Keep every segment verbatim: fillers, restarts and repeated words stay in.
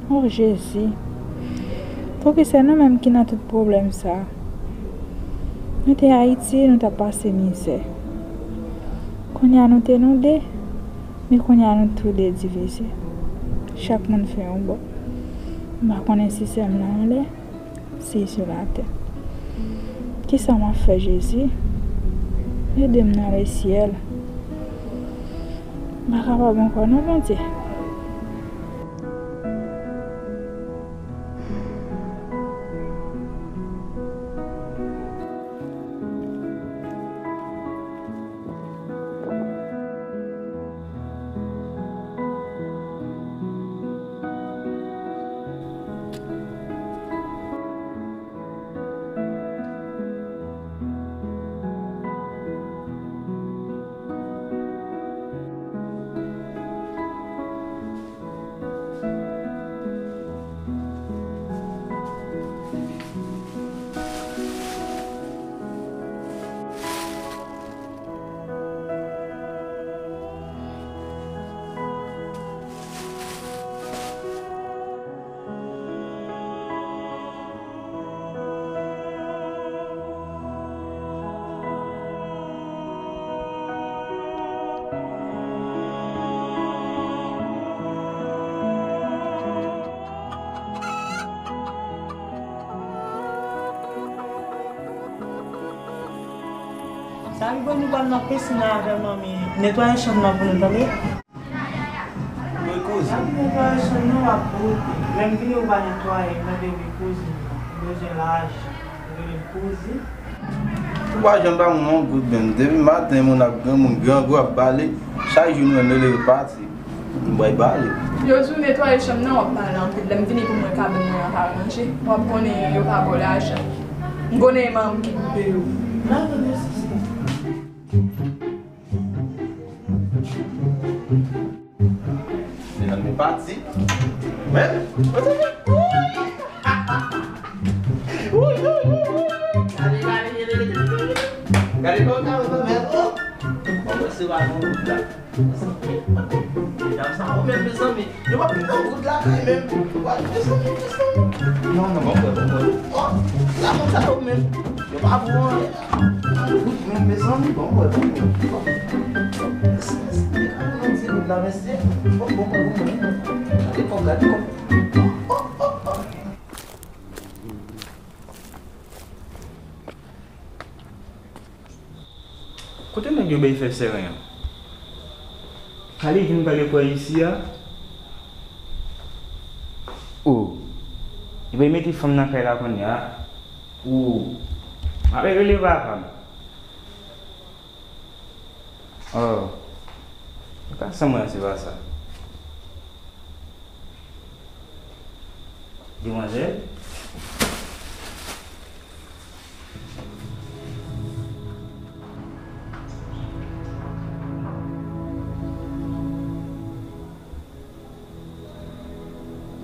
Oh Jezi, poukisa se nou menm ki nan tout pwoblèm sa? Nou te Ayiti, nou t ap pase mizè. Kounye a nou te nou de, men kounye a nou tou de divize. Chak moun fè yon bò. M pa konnen si sè m nan anlè, si l sou latè. Kisa m ap fè, Jezi? Ede m nan lesyèl. M pa kapab ankò non, Bondye. Sa rive nou pral nan pisin nan avè manmi. Netwaye chanm nan pou nou, tande? Wi, kouzin. Netwaye chanm nan, w ap goute. Lè m vini, ou pa netwaye, m tande, wi, kouzin. M bezwen lajan. Ou rele m kouzin. Ou pa janm ba moun yon goud menm. Depi maten, moun ap granmoun, grangou ap bale. Chak jou nou menm, nou leve pati. M bay bale. Yo di w netwaye chanm nan, w ap pale anpil. Lè m vini pou mwen, kabann mwen an pa ranje. W ap konnen yo pa ba w lajan. M konnen e manman m ki koupe yo. Mezanmi, pati. Men, mezanmi. Uy, uy, uy, uy. Gade, gade, gade, gade. Gade kòman w ta wè mwen, oh. Bon, mwen se pa yon goud la. Medam sa yo menm, mezanmi. Yo pa pran goud lakay menm. Wa, mezanmi, mezanmi. Non, non, bon, bon, bon, bon. Oh, la moun sa yo menm. Yo pa bon anyen. Goud menm, mezanmi, bon, bon, bon, bon. Mèsi, mèsi. Mèsi, mèsi. Bon, bon, bon, bon, bon. Gade kòb, gade kòb. Oh, oh, oh. Kote nèg yo bay fè seren an? Kale vin kale kwè isi a? O, li bay mete fanm nan kay la kounye a? O, m ap rele papa m. Oh, yo ka sanble se pa sa. Demwazèl?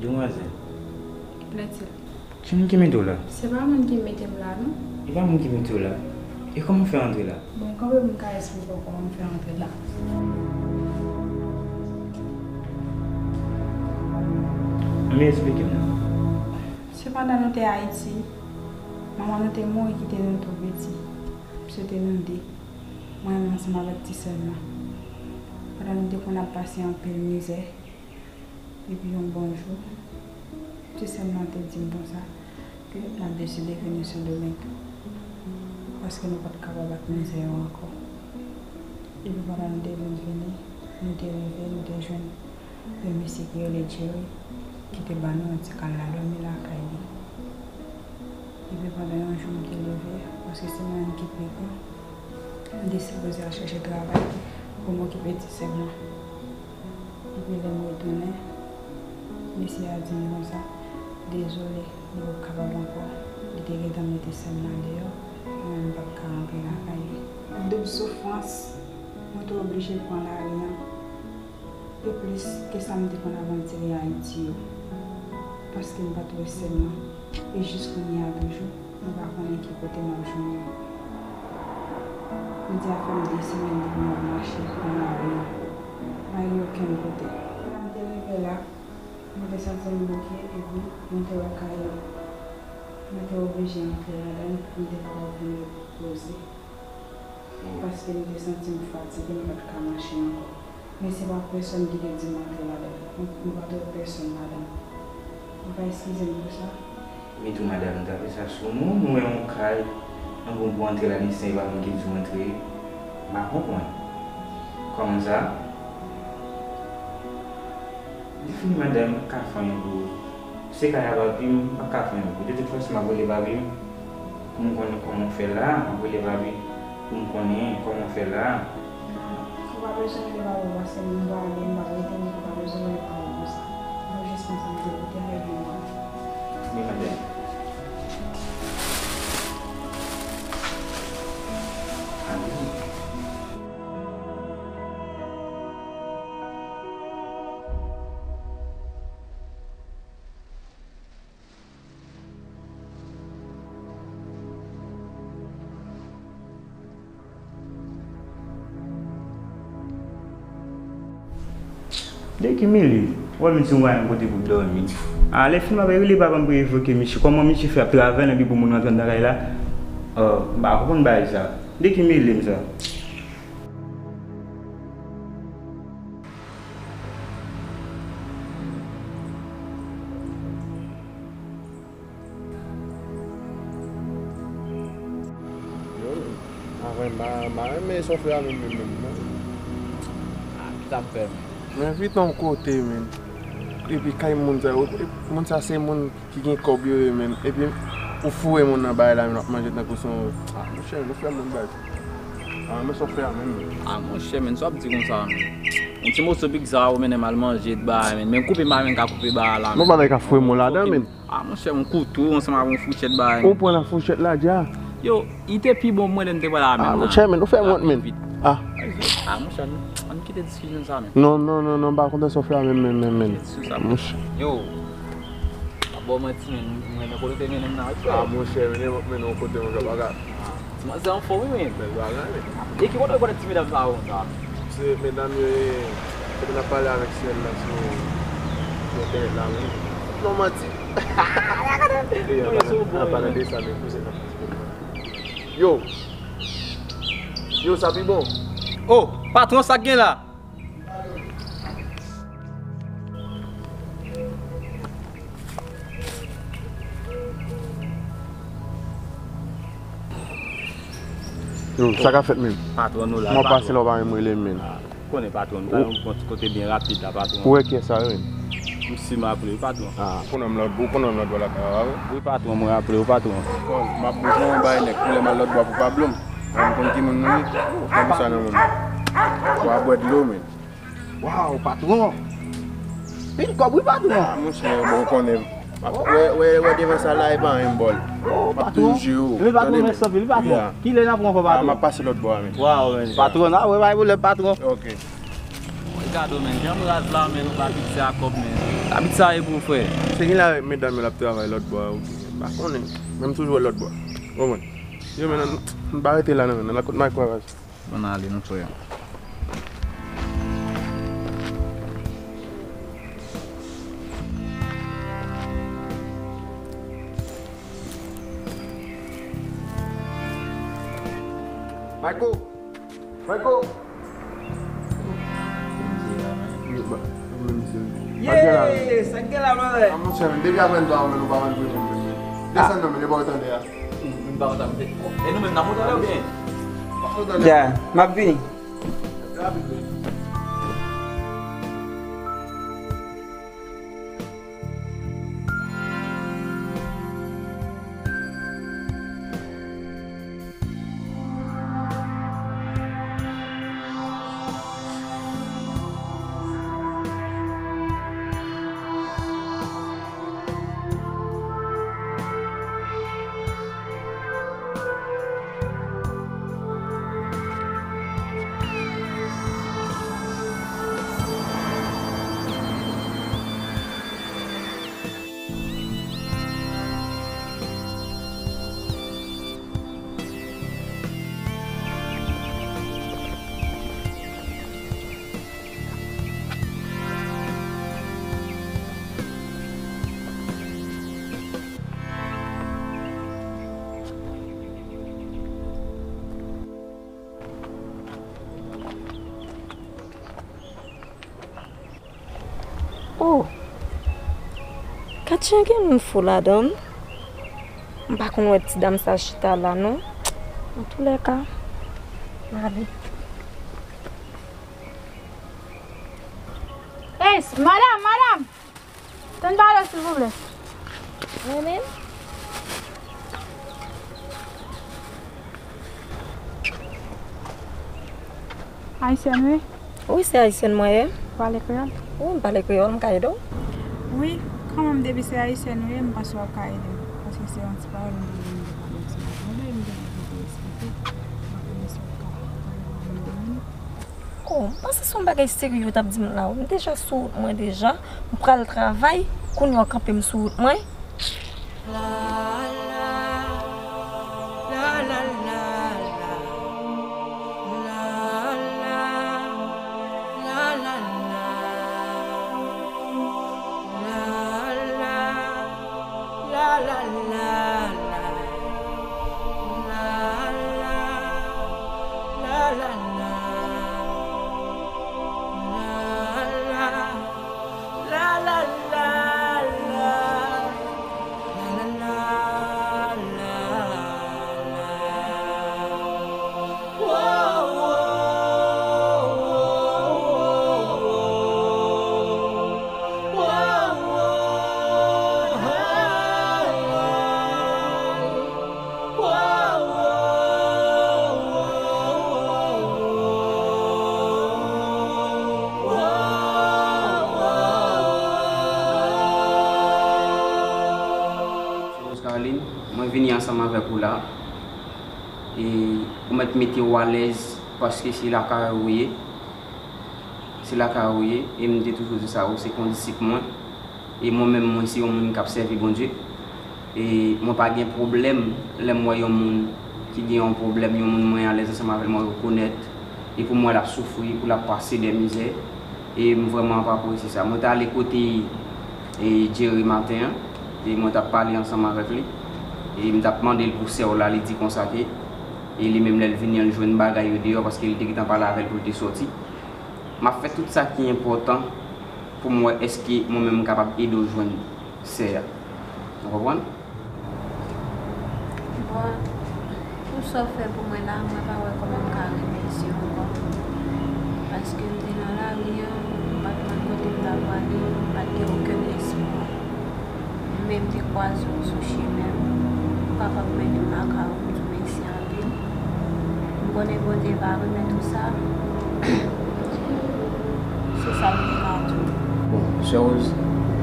Demwazèl. Platil. Ki moun ki mete w la? Se pa moun ki mete m la, non. E pa moun ki mete w la. E kòman w fè antre la? Bon, kanpe pou m ka esplike w kòman m fè antre la. Ann esplike m non. Se pandan nou te Ayiti, manman nou te mouri kite nou tou piti. Misye te nou de. Mwen menm ansanm avèk ti sè m nan. Pandan nou te konn ap pase anpil mizè, epi yon bon jou, ti sè m nan te di m konsa ke l ap deside vini Sendomeng, paske nou pa t kapab ak mizè yo ankò. Epi pandan nou te vin vini, nou te rive, nou te jwenn yon mesye ki rele Jerry, ki te ban nou yon ti kal la dòmi lakay li. Epi pandan yon jou m te leve, paske se mwen menm ki pi gran, m te sipoze al chèche travay pou m okipe ti sè m nan. Epi lè m retounen, mesye a di m konsa, dezole, li p ap kapab ankò. Li te gentan mete sè m nan deyò, mwen menm m p ap ka rantre lakay li. Doub soufrans, mwen te oblije pran lari a. E plis ke sa m te konn avantire Ayiti yo. Paske m pa t wè sè m nan. E jis kounye a toujou, mwen pa konnen ki kote m ap jwenn li. Jodi a fè m de semèn depi m ap mache nan lari a. M pa rive okenn kote. Pandan m te rive la, mwen te santi m bouke, Antre ladan l, m te kapab vin repoze. Paske m te santi m fatige, m pa t ka mache ankò. Men se pa pèsonn ki te di m antre ladan l. M, m pa t wè pèsonn ladan l. Ou va eskize m pou sa? Men tou, madanm, m t ap fè sa sou nou. Nou wè yon kay, nan bon pou antre la, men se pa moun ki di w antre. M pa konprann. Kòman sa? Defini, madanm, m pa ka fè anyen pou ou. Se kay a papi m, m pa ka fè anyen pou ou. De tout fason, m ap rele papi m pou m konnen kòman w fè la. M ap rele papi pou m konnen kòman w fè la. Ou pa bezwen rele papi w, paske m va ale, m ap rete, men ou pa bezwen rele papi w konsa. Mwen jis konn sa m di w, ou te rele mwen. Wi, madanm. Amen. De ki m ye? Ou wè m di w pa gen kote pou m dòmi. A, lè fini, m ap rele papa m pou evoke misye. Kòman misye fè ap travay nan bi pou moun rantre anndan kay la? Oh, m pa konprann bagay sa. De ki m ye m sa? Yo, men, a, mwen, m pa, m pa renmen sa w fè a menm, menm, menm, non. A, ki sa m fè, menm? Men vit yon kote, menm. Epi kay moun sa yo, e, moun sa se moun ki gen kòb yo ye, menm. Epi ou foure moun nan bagay la, menm, w ap manje tankou se yon, a, monchè, nou fè moun bagay. A, men sa w fè a, menm. A, monchè, menm, sa w ap di konsa, menm. Yon ti moso pizza, ou mennen m al manje, bagay, menm. Menm koupe m pa menm ka koupe bagay la, menm. Non, pa ka foure moun ladan, menm. A, monchè, yon kouto ansanm avèk yon fouchèt bagay. Ou pran la fouchèt la, dja? Yo, li te pi bon pou mwen lè m te pran la men. A, monchè, men, ou fè m wont, men. A. A, monchè, ann, ann kite diskisyon sa, men. Non, non, non, non, m pa kontan sa w fè a, men, men, men, men. Kite diskisyon sa. Monchè. Yo, pa ba w manti, men, m renmen kote w te mennen m nan, wi, frè. A, monchè, men, men, yon kote, monchè, pa ka. Ti manzè anfòm, wi, men. Bèl bagay, men. E ki kote w konnen ti medam sa yo konsa? Se medam yo ye, kote n ap pale avèk sè l la sou, sou entènèt la, wi. Non, manti. Wi, se bon, wi. An palan de sa, men kouzen nan Facebook la. Yo! Yo, sa pi bon. Oh, patwon, sa k gen la? Yo, sa k ap fèt menm? Patwon nou la, patwon. Mwen pase la, w pa menm rele m, menm. A, ou konnen patwon, nou ta yon bon ti kote byen rapid la, patwon. Ou wè kiyès sa yo menm? M si m raple wi, patwon. A. Ou konnen m lòt bò, ou konnen m lòt bò lakay la, wi. Wi, patwon, mwen raple w, patwon. Bon, m ap bezwen yon bay nèg, pou lè m al lòt bò pou pa blo m. Mwen m konn ki moun nou ye. Konn sa nan moun. Ou a bwè dlo, men. Waw, patwon! Pil kòb wi, patwon! A, monchè, bon, ou konnen. Wè, wè, wè devan sa la, e pa anyen m ba w. M ap toujou jere w. Wi, patwon, mèsi anpil, wi, patwon. Kilè n ap pran ankò, patwon? A, m ap pase lòt bò a, men. Waw, men. Patwon, a, wè, bay pou lè, patwon. Ok. Ricardo, men, jan m raz la, men, nou pa fikse a kòb, men. Abit sa e pou frè. Se gen la, medam yo l ap travay lòt bò a, ok. M pa konnen. Men m toujou wè lòt bò a. Ou konprann? Yo, men, n, n pa rete la, non, men. N al kot Mayko a, baz. Ann ale non, frè. Mayko! Mayko! Ye! Sa k gen la, brother? A, monchè, men, depi apre n dwa, men, nou pa vann pou moun, men. Desann non, men, yo ba w tande a. M pa kontan, m te. E nou menm, n ap monte la oubyen? Ya, m ap vini. Oh! Katya gen moun fou ladan l. M pa konn wè ti dam sa chita la non. Antoulèka, m ale. Hey, madanm, madanm! Tann pale, silvouplè. Mwen menm? Ayisyèn, wi. Wi, se ayisyèn mwen ye. Ou pale kreyòl? Wi, m pale kreyòl, m ka ede w. Wi, kanmenm, depi se ayisyèn ou ye, m panse w ap ka ede m. Paske se yon ti pawòl m te vin de pale ansanm avè w. M te vin pou eksplike. M pa konnen si w ap ka pale avè m de menm. Oh, m panse se yon bagay serye yo t ap di m la. M deja sou wout mwen deja. M pral travay. Kounye a w kanpe m sou wout mwen. Rose Caroline, mwen vini ansanm avèk ou la. E ou mèt mete w alèz paske se lakay ou ye. Se lakay ou ye. E m te toujou di sa, ou se kondisip mwen. E mwen menm, mwen se yon moun k ap sèvi Bondye. E mwen pa gen pwoblèm lè m wè yon moun ki gen yon pwoblèm, yon moun mwen alèz ansanm avè l, mwen rekonèt. E pou m wè l ap soufri, pou l ap pase de mizè. E m vrèman ap apresye sa. Mwen t ale kote, e, Jerry maten an, e mwen t ap pale ansanm avèk li. E m t ap mande l pou sè w la, li di konsa ke, e li menm lè l vini an, l jwenn bagay yo deyò, paske li te gentan pale avè l pou l te sòti. M ap fè tout sa ki enpòtan pou m wè èske mwen menm m kapab ede w jwenn sè a. Ou konprann? Bon, pou sa w fè pou mwen la, mwen pa wè kòman m ka remèsye w ankò. Paske m te nan lari an, m pa t konn kote m t ap prale, m pa t gen okenn espwa. Men m te kwaze w sou chemen m. Ou kapab mennen m lakay ou, m di w mèsi anpil. M konnen Bondye va remèt ou sa. Se sa m te ka di w. Bon, sè Rose,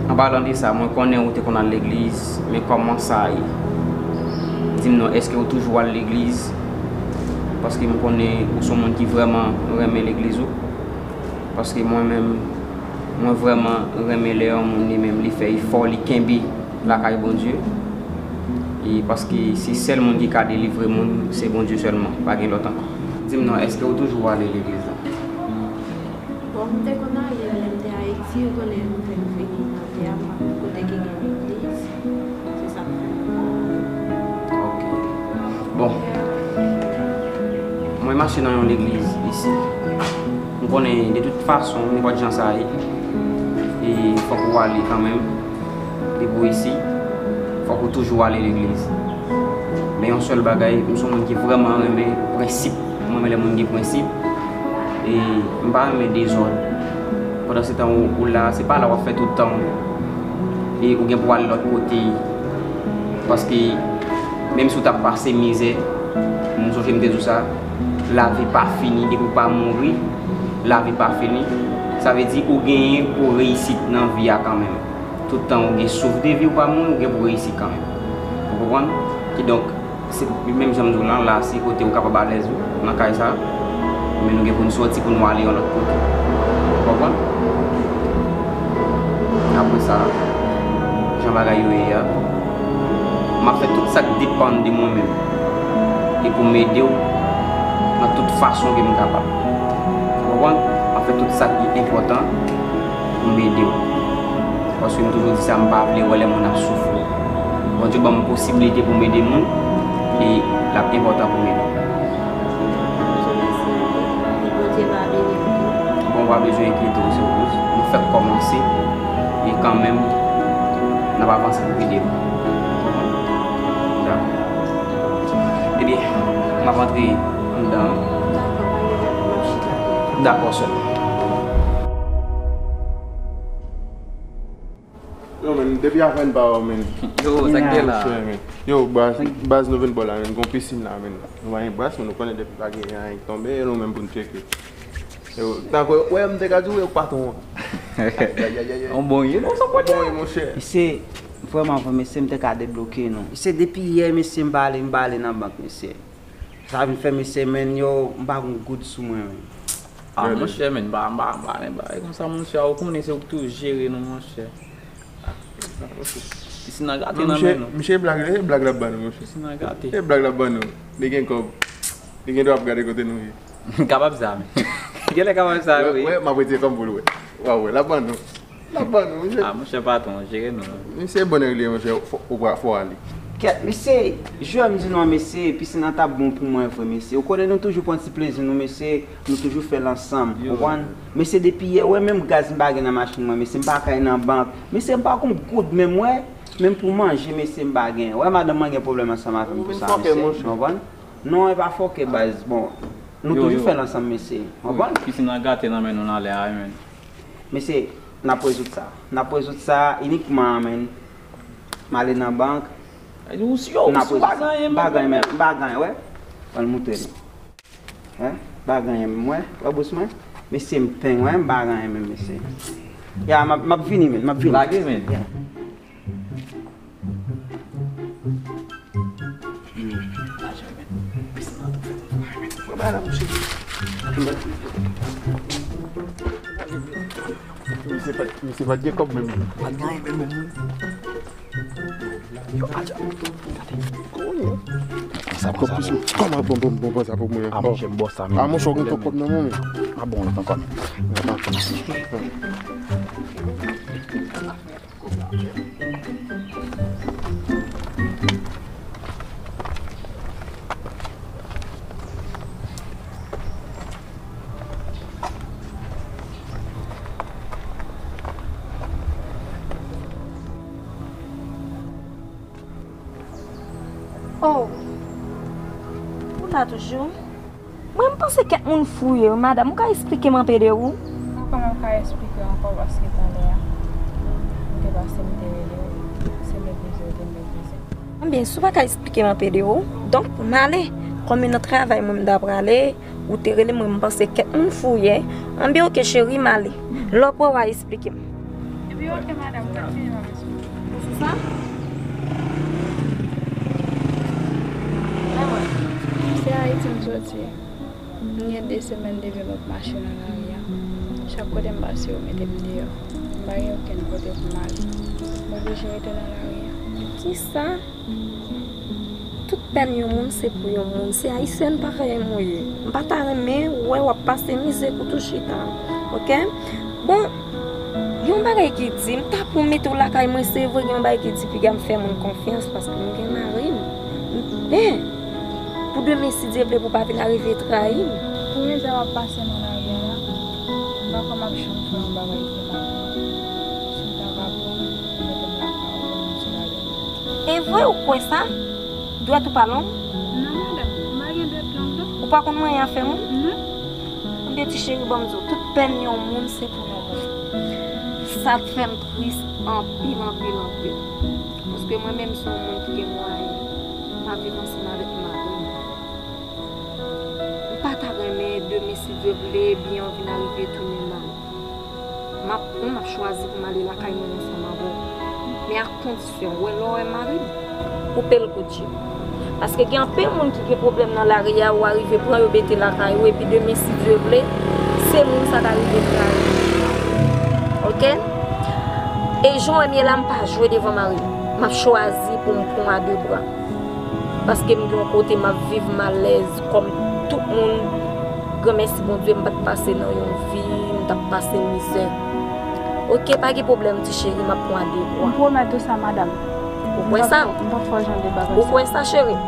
an palan de sa, mwen konnen ou te konn al legliz, men kòman sa ye? Di m non, èske ou toujou al legliz? Paske m konnen ou se yon moun ki vrèman renmen legliz ou. Paske mwen menm, mwen vrèman renmen lè yon moun li menm li fè efò, li kenbe lakay Bondye. E paske se sèl moun ki ka delivre moun, se Bondye sèlman, pa gen lòt ankò. Di m non, èske ou toujou ale legliz la? Bon, m te konn ale lè m te Ayiti, ou konnen m fenk vini nan tè a, m pa konn kote ki gen legliz. Se sa k fè m pa ale. Ok. Bon. Mwen mache nan yon legliz isi. M konnen de tout fason, nenpòt jan sa ye, e fòk ou ale kanmenm. Depi w isi, fòk ou toujou ale legliz. Men yon sèl bagay, m se yon moun ki vrèman renmen prensip. Mwen renmen lè moun gen prensip. E m pa renmen dezòd. Pandan se tan ou, ou la, se pa la w ap fè tout tan w. E ou gen pou w ale lòt kote. Paske menm si w t ap pase mizè, m sonje m te di w sa, lavi pa fini. Depi w pa mouri, lavi pa fini. Sa vle di ou genyen pou w reyisit nan vi a kanmenm. Tout tan ou gen souf de vi, ou pa mouri, ou gen pou w reyisi kanmenm. Ou konprann? Kidonk, se menm jan m di w lan, la se kote ou kapab alèz ou nan kay sa, men nou gen pou n sòti pou nou ale yon lòt kote. Ou konprann? Apre sa, jan bagay yo ye a, m ap fè tout sa k depann de mwen menm e pou m ede w nan tout fason ke m kapab. Ou konprann? M ap fè tout sa ki enpòtan pou m ede w. Paske m toujou di sa, m pa vle wè lè moun ap soufri. Bondye ban m posiblite pou m ede moun, e l ap enpòtan pou m ede w. Bondye mèsi anpil, e Bondye va beni w tou. Bon, ou pa bezwen enkyete w, sè Rose. Nou fèk kòmanse. E kanmenm, n ap avanse pou videyo. Dakò. Ebyen, m ap antre anndan. Dakò, sè. Yo, men, depi apèn pa wè w, men. Yo, sa k te la? Yo, baz, baz nou vin bò la, men, gon pisin la, men. Nou pa gen bras, men nou konnen depi pa gen anyen k tonbe, e nou menm pou n tcheke. Yo, tankou, wè, m te ka di w, yo, patwon an. On bon ye, non, sa pwòt bon ye, monchè. Mesye, vrèman, vrè, mesye, m te ka debloke nou. Mesye, depi yè, mesye, m pa ale, m pa ale nan bank, mesye. Sa vin fè, mesye, men, yo, m pa gon goud sou mwen, men. Ah, monchè, men, m pa, m pa, m pa, m pa, e konsa, monchè, ou konnen se ou ki toujou jere nou, monchè. Pisin nan gate nan men nou. Misye blag, e blag l ap ban nou, monchè. Pisin nan gate. E blag l ap ban nou. Li gen kòb. Li gen dwa ap gade kote nou ye. Kapab sa, men. Genlè kapab sa, wi. Wè, m ap retire kòm pou l wè. W a wè, l ap ban nou. L ap ban nou, monchè. Ah, monchè patwon, jere nou. Misye bonè li ye, monchè, fò, ou pa, fò ale. Kèt, mesye, jwè m di nou an, mesye, pisin nan t ap bon pou mwen vre, mesye. Ou konnen nou toujou pran ti plezi nou, mesye, nou toujou fè l ansanm, ou konprann? Mesye, depi yè, wè, menm gaz m pa gen nan machin mwen, mesye, m pa ka al nan bank. Mesye, m pa gon goud menm, wè, menm pou manje, mesye, m pa gen. Wè, madanm mwen gen pwoblèm ansanm avè m pou sa, mesye, ou konprann? Non, e pa fòkè, baz. Bon, nou toujou fè l ansanm, mesye. Konprann? Pisin nan gate nan men nou nan lè a, wi, men. Mesye, n ap rezoud sa. N ap rezoud sa inikman, men. M ale nan bank. N ap rezoud sa. M pa gen, men. M pa gen, wè. Ban l moutre li. Hein? M pa gen, men, wè. Wè bous mwen? Mesye, m peng, wè. M pa gen, men, mesye. Ya, m ap, m ap vini, men. M ap vini. Lage, men. Ya. Yo, lajan men. Misye pa t, misye pa t gen kòb menm. Pa t gen anyen menm, menm, wi. Yo, ajan. Gade. Kòman? Sa pran sa. Kòman? Bon, bon, bon, bon, sa pou mwen. Ah, monchè, m bò sa, men. Ah, monchè, ou gen twòp kòb nan men w, men. Ah, bon, lontan kòb. Oh! Ou la toujou? Mwen, m panse kèk moun fou ye wi, madanm. Ou ka esplike m anpe de ou? Bon, kòman m ka esplike w ankò, paske talè a, m te pase, m te rele w, se meprize w te meprize m. Ebyen, si w pa ka esplike m anpe de ou, donk, m ale. Kòm e nan travay mwen m ta prale, ou te rele m, mwen, m panse kèk moun fou ye. Ebyen, oke, cheri, m ale. Lè w prè, w a esplike m. Ebyen, oke, madanm, m pral fini, m ap esplike w. Ou sou sa? Mwen, se Ayiti m soti. M gen de semèn depi m ap mache nan lari a. Chak kote m pase, yo mete m deyò. M pa gen okenn kote pou m ale. M oblije rete nan lari a. Kisa? Tout pèn yon moun se pou yon moun. Se Ayisyèn parèy mwen ye. M pa ta renmen wè w ap pase mizè kout ou chita. Oke? Bon, yon bagay ki di, m ta pou mete w lakay mwen, se vre, gen yon bagay ki di, piga m fè moun konfyans, paske m gen mari m. Men, pou demen, si Dye vle, pou w pa vin arive trayi m. Pou mizè w ap pase nan lari a la, m pa kwè m ap janm fè yon bagay ki mal pou ou. Si w ta ka pran m, mete m lakay ou, pou m sou ladan. E vre, ou kwè sa? Dwèt ou pa long? Non, madanm, m pa gen dwèt long, non. Ou pa konn manyen afè moun? Non. Ebyen, ti cheri, ban m di w, tout pèn yon moun, se pou yon moun. Sa fè m tris anpil, anpil, anpil. Paske mwen menm, se yon moun ki gen mwayen. M ap viv ansanm avèk mari m. M pa ta renmen demen, si Dye vle, byen an vin arive tounen mal. M ap pran, m ap chwazi pou m ale lakay mwen ansanm avè w. Men ak kondisyon, w wè lè w wè mari m, koupe l kout je. Paske gen anpil moun ki gen pwoblèm nan lari a, ou arive pran yo mete lakay ou, epi demen, si Dye vle, se moun sa ta rive trayi. Oke? E jan w wè m ye la, m pa jwe devan mari m. M ap chwazi pou m pran w a de bra. Paske m gen yon kote m ap viv, m alèz kòm tout moun. Granmèsi Bondye, m pa t pase nan yon vi m t ap pase mizè. Oke, pa gen pwoblèm, ti cheri, m ap pran de bwa. M pwomèt ou sa, madanm. Ou kwè sa? M p ap fè w jan de bagay sa. Ou kwè sa, cheri? Wi.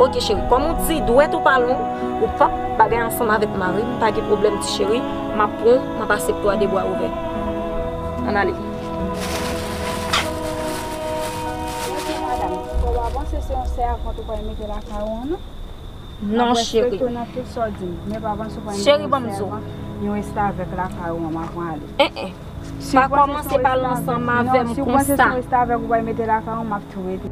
Oke, cheri, kòm ou di dwèt ou pa long, ou p ap bagay ansanm avèk mari m, pa gen pwoblèm, ti cheri, m ap pran w, m ap aksepte w a de bra ouvè. Ann ale. Ok, madanm, fò w avanse, se yon sèvant ou pral mete lakay ou an, non? Non, cheri. Nan tout sa w di m. Men pa panse w pral Cheri, ban m di w. Yon restavèk lakay ou an, m ap ale. Eh, eh. Pa kòmanse pale ansanm avè m konsa. Si w panse se yon restavèk ou pral mete lakay ou an, m ap tou rete.